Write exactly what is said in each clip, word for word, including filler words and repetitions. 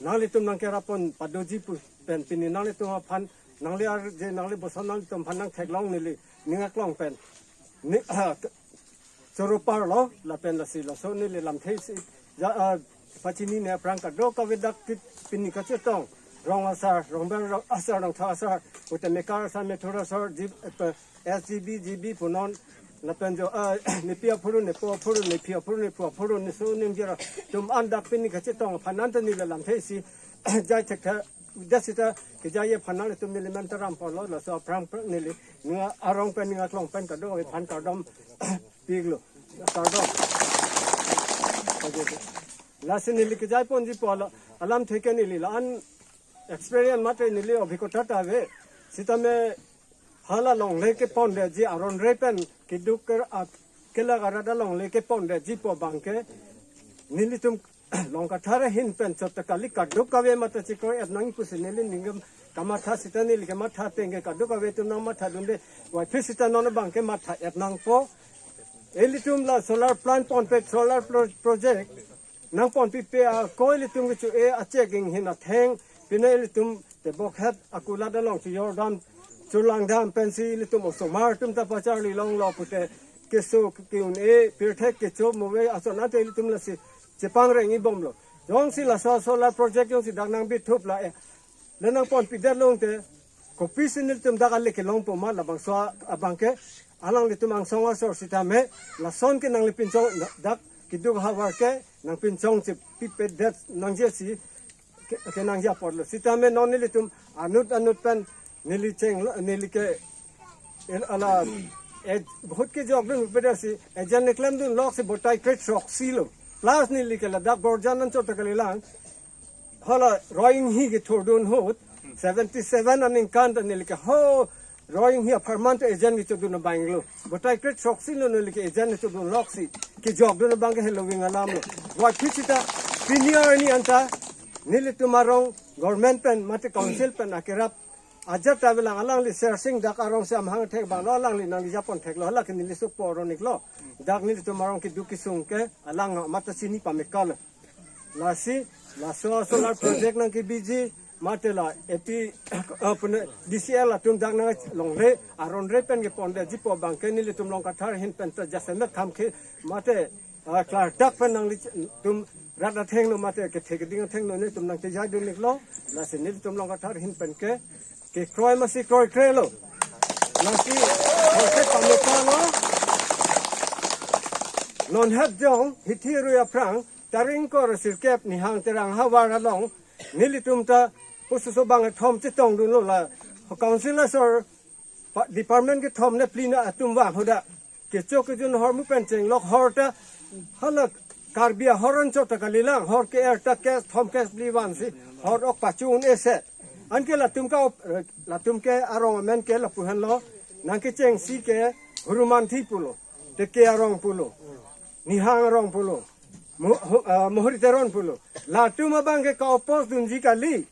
nanglitum nangkerap pon padoji pu pen pini nanglitum aphan nangli arje nangli boson nanglitum aphan nangtheklong neli ning aklong pen. Ni, choro parlo lapen lasi laso neli lamthe isi ja, ah, pachinine aphrang kadokave dak kit pini kachetong rong asar, rong ber rong asar, rong tha asar, pute mekar asar, methur asar, G-, eh, S G B, G B punon, lapen jo, ah, nepi aphurun, nepo aphurun, nephi aphurun, nephu aphurun, neso ningjera, atum an dak pini kachetong aphan nangta neli lamthe isi jai thekthe, dak sita kejai aphan nanglitum neli mantaram polo, laso aphrang phrang neli ning arong pen ning aklong pen kadokave aphan kardom piklo, kardom. Lasi neli kejai ponji polo, alamthe ke neli la-an experience mate neli abhigota ta ave. Sitame hala longle kepondetji aron re pen keduk ke a-, kelak arat alongle kepondetji pu abangke nelitum Longkathar ahin pen chot ta kali, kadokave matha chikoi-et nang pusi neli ning kamatha sita neli kematha pen ke kadokave atum nangmathadunde. Wai phi sita non abangke matha-et nangpo. Ilitum la solar plant ponpe, solar pro-, project nangponpipe ako ilitum kecho-e achek inghin atheng, pine ilitum tebokhet akulat along chojordam, cholangdam pensi ilitum osomar atum ta pacharli longlo pute keso ke-un-e pirthe kecho move ason ante ilitum lasi chepangreng-i bomlo. Jongsi laso solar project jongsi dak nangbithup la, eh, le nangponpidetlo te, kopisi nelitum dak ale kelongpo ma, labangso abangke alanglitum angsong asor sitame lason ke nangli pinchong dak keduk ahavar ke nangpinchong chepipedet nangji si ke, kenangji apotlo. Sitame non nelitum anut anut pen neli cheng, neli ke el-, ala, eh, bahut kejokdun pede si agent ne klemdunlok si botai kre throksi lo. Plus neli ke ladak Borjan anchot ta kalilang. Hala Roing Hi kethurdun ahut seventy seven aningkan ta neli ke ho Roing Hi apharman ta agent kechodun abang lo. Botai kre throksi lo neli ke agent chodunloksi kejokdun abangke heloving alam lo. Wai phi sita pini arni anta nelitum arong government pen mate council pen akerap ajat avelang, alangli Sersing dak arong si amahang thek abang lo, alangli nangli japon theklo, hala ke neli supo aron iklo. Dak nelitum arong keduk kesung ke alang matha chini pamekal. Lasi, laso solar project nangkebiji, mate la A P, eh, pune D C L atum dak nanglongle, aron re pen kepondetji pu abangke nelitum Longkathar ahin pen ta jasemet khamkhe, mate, ah, klardak pen nanglitum rat athengno mate kethe keding athengno nelitum nangtejaidun iklo, lasi nelitum Longkathar ahin pen ke, kekroi masi kroikre lo. Lasi, kroikre pamekal lo. Non het jong, hithi arui aphrang, tarik ingkoi ra sirkep nihang Terang havar along, nelitum ta pususo bang kethom chetongdunlo la, council asor pa-, department kethom ne phli na atum vang hoda. Kecho kejun ahormu pen chenglok hor ta hala Karbi ahor anchot ta kalilang, hor ke-er ta kethom kephli vansi hor ok pachu un-e se. Anke latum ka op-, latum ke arong amen ke lapu henlo, nangkechengsi ke Hurumanthi pulo, Teke arong pulo, Nihang arong pulo, Mo-, Ho-, ah, Mohori Teron pulo. Latum abangke ka-oppose dunji kali.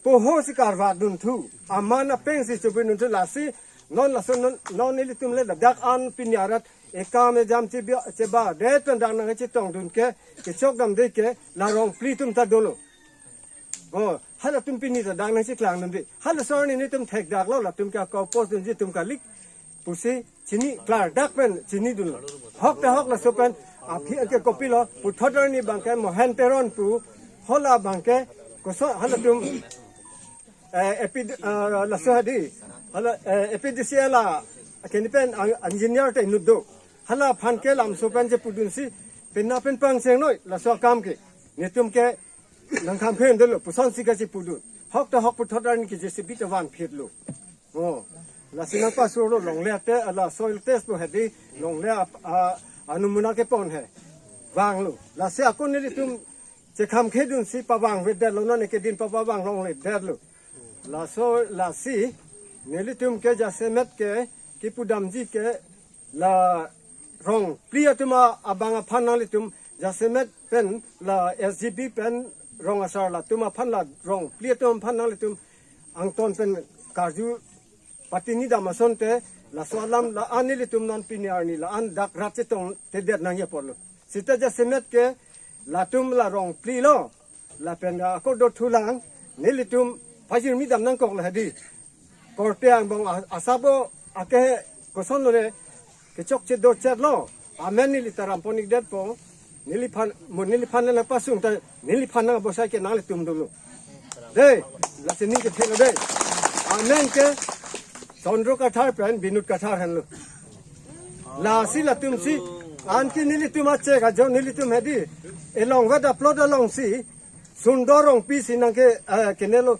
Poho si karvak dunthu. Aman apeng si chobei dunthu lasi. Non laso non, non ilitum le ladak an pini arat ekam ejam cheba, chebadet pen dak nangchetongdun ke, kechokdamde ke, la rong phli atum ta dolo. Oh, halatum pini ta dak nangcheklangdunde. Halaso arni nelitum thekdaklo, latum ke ka-oppose dunji atum kali pusi chini klardak pen chinidunlo. Hok ta hok laso pen aphi ke kopilo, puthot arni abangke Mohen Teron pu, hala abangke koson halatum, eh, A P, eh, laso hadi, hala, eh, A P D C L a, keni pen ang-, engineer ta inut do. Hala aphan ke lamso pen chepudunsi, penap pen pangchengnoi, laso akam ke. Nelitum ke nangkhamkhe dolo, pusonsi kachepudun. Hok ta hok puthot arni ke J C B ta vanphitlo. Oh, lasi nangpasurlo longle ate, ala soil test pu hedi, longle ap-, a, anumuna kepon he. Vanglo. Lasi ako nelitum chekhamkhedunsi pavangvedetlo, non ekedin pavang longledetlo. Laso, lasi, nelitum ke jasemet ke, kepudamji ke, la rong phli atum abang aphan nanglitum jasemet pen la S G B pen rong asar latum aphan la rong phli atum aphan nanglitum angton pen karju patinidam asonte laso alam la-an nelitum non pini arni la-an dak rat chetongtedet nangji apotlo. Sita jasemet ke latum la rong phli lo. Lapen ako do thulang, nelitum pajirmi dam nangkok la hedi. Korte angbong a-, asabo ake koson lo re, kechokche do chet lo. Amen neli ta rampon-ik detpo. Neliphan, mo neliphan le nangpasung ta, neliphan nang bosai ke nanglitum dolo. Dei, lasi ning kethelo dei. Amen ke Chandra Kathar pen Binod Kathar henlo. Lasi latum si, anke nelitum ache ka jo nelitum hedi. Elong veda plot along si, Sundor Rongpi si nangke, eh, kenelo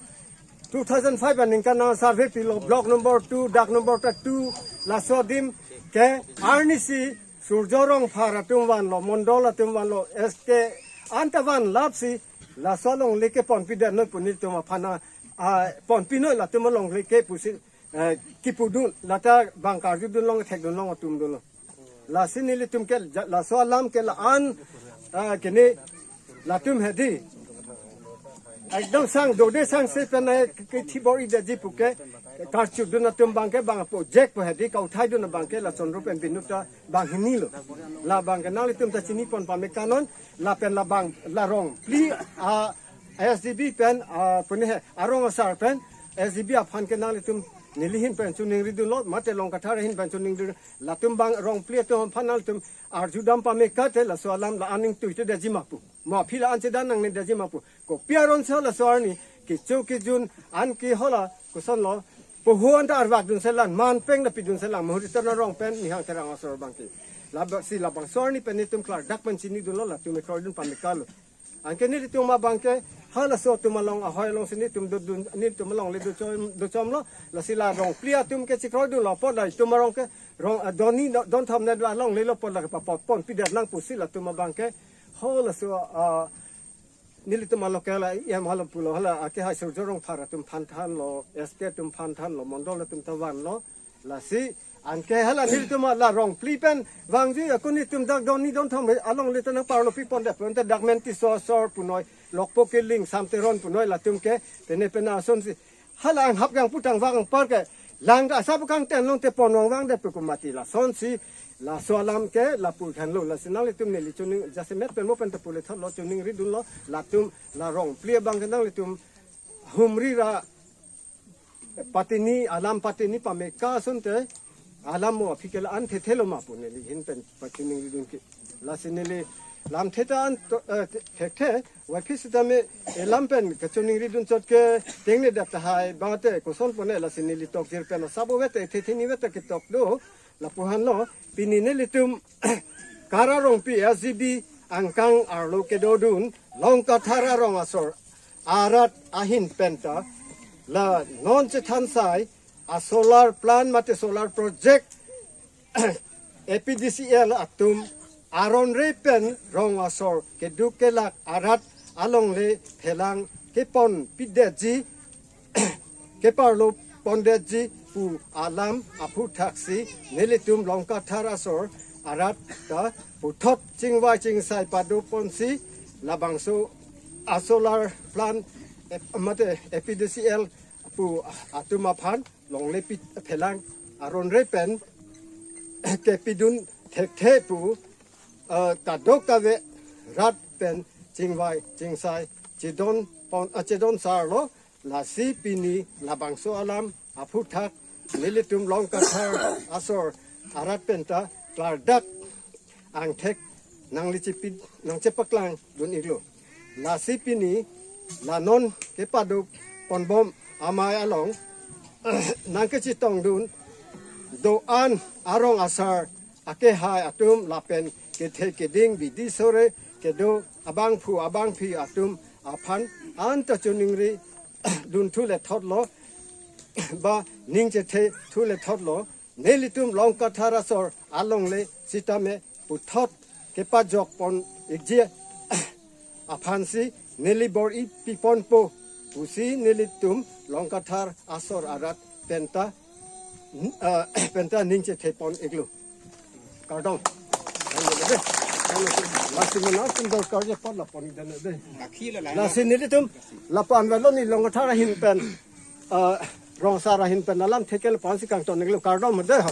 two thousand five aningkan nang survey pilo, block number two, dak number ta two, laso adim ke arnisi Surjo Rongphar atum vanlo, Mondol atum vanlo, S K anta vanlap si, laso alongle ke ponpi det noi pu nelitum aphan, ah, ponpi noi latum alongle ke pusi, eh, kipudun, lata bang karjudun long, thekdun long atum dolo. Lasi nelitum ke, ja-, laso alam ke la-an, ah, kene latum hedi. Ekdom sang dode sangse pen ai ke thibor-i detji puke, karchudun atum abangke bang project po hedi, kauthaidun abangke la Chandra pen Binod ta banghini lo. Labangke nanglitum ta chinipon pame kanon, lapen labang, la Rongpli, ah, S D B pen, ah, pune he, arong asar pen, S D B aphan ke nanglitum neli ahin pen choningridunlo, mate Long Kathar ahin pen choningri, latum bang Rongpli atum aphan nanglitum arjudam pame kate laso alam la aning tuite detji ma pu. Mo aphi la anche dan nangne detji ma pu. Kopi aron si laso arni, kecho kejun, anke hala, koson lo, poho anta arvakdun selang, manpeng da pidun selang, Mahur Terang arong pen, Nihang Terang asor abangke. Laba-, si labangso arni pen nelitum klardak pen chinidunlo, latum ekroidun pame kalo. Anke nelitum abangke, halaso atum along ahoi along si nelitum dodun, nelitum alongle dochom, dochomlo, lasi la Rongpli atum ke chekroidunlo, apot la itum arong ke, rong, ah, donni, do-, don thom ne do alongle lo apot la kepapot ponpi det nang pusi latum abangke, halaso, ah, nelitum alo ke la, iyam alo pulo hala, ake hai Surjo Rongphar atum aphan thanlo, S K atum aphan thanlo, Mondol atum ta vanlo, lasi, anke hala nelitum la Rongpli pen vangji ako nelitum dak donni don thom alongle ta nangparlo pipon det pen ta dak Mentiso asor punoi, Lokpo Killing, Sam Teron punoi latum ke, pene pene asonsi. Hala anghap kangpu tangvak angpar ke, lang ta asap kangten longte pon vangvang det pu ko mati lasonsi, laso alam ke lapu henlo, lasi nanglitum neli choning jasemet pen mo pen ta pule thotlo choningridunlo, latum la Rongpli abangke nanglitum humri ra patini, alam patini pame ka asonte, alam mo aphi ke la-an thethelo ma pu neli ahin pen pachoningridun ke. Lasi neli lamthe ta an to, eh, thekthe, wai phi sitame elam pen kachoningridun chot ke tengne det tahai, bangte koson pone lasi neli tokjir pen asabo vete, thethini vete ketok do, lapu henlo, pini nelitum Kara Rongpi S D B angkang arlo kedodun, Long Kathar arong asor arat ahin pen ta, la non chethansai, a solar plant mate solar project A P D C L atum aron re pen rong asor keduk kelak arat alongle phelang kepon pidetji, keparlo pondetji pu alam aphuthaksi nelitum Long Kathar asor arat ta puthot chingvai chingsai pado ponsi labangso a solar plant, eh, mate A P D C L pu atum aphan longle pi phelang aron re pen kepidun thekthe pu, eh, kadokave rat pen chingvai chingsai chedon pon, eh, chedon sarlo, lasi pini labangso alam aphuthak nelitum Long Kathar asor arat pen ta klardak angthek nanglechepit nangchepaklang dun-iklo. Lasi pini la non kepaduk ponbom amei along nangkechetongdun do-an arong asar akehai atum lapen kethe keding bidi sore kedo abangphu abangphi atum aphan anta choningridun thu le thotlo, ba ning chethe thu le thotlo, nelitum Long Kathar asor alongle sitame puthot kepajok pon-ikji aphansi neli bor-i piponpo pusi nelitum Long Kathar asor arat pen ta, eh, pen ta ning chethe pon-iklo. Kardom. Lasi mena sundor karya pon la pon-ik dan de. Lasi nelitum lapu-an velo ne Long Kathar ahin pen, eh, rong asar ahin pen alamthe ke lapu-an si kangton-iklo, kardom de ho.